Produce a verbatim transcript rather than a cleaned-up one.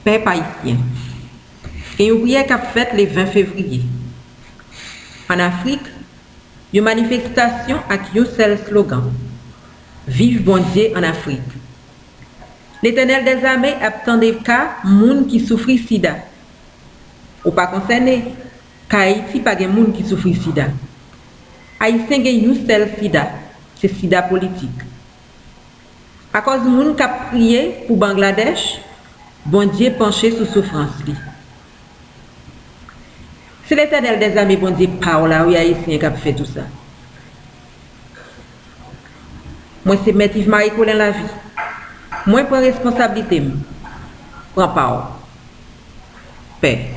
Pèp ayisyen, gen yon priyè k ap fèt le ven fevriye. Ann Afrik, yon manifestasyon ak yon sèl slogan, Viv Bondye ann Afrik. Letènèl dèzame ap tande ka moun ki soufri sida. Ou pa konsène, ka Ayiti pa gen moun ki soufri sida. Ayisyen gen yon sèl sida, se sida politik. Akòz moun k ap priye pou Bangladèch, Bondye panche sou soufrans li. Se Letènèl dèzame, Bondye pa w la wi, Ayisyen, k ap fè tou sa. Mwen se Mèt Yves Marie Colin Lavie. Mwen pran responsablite m. Pran pa w. Pè.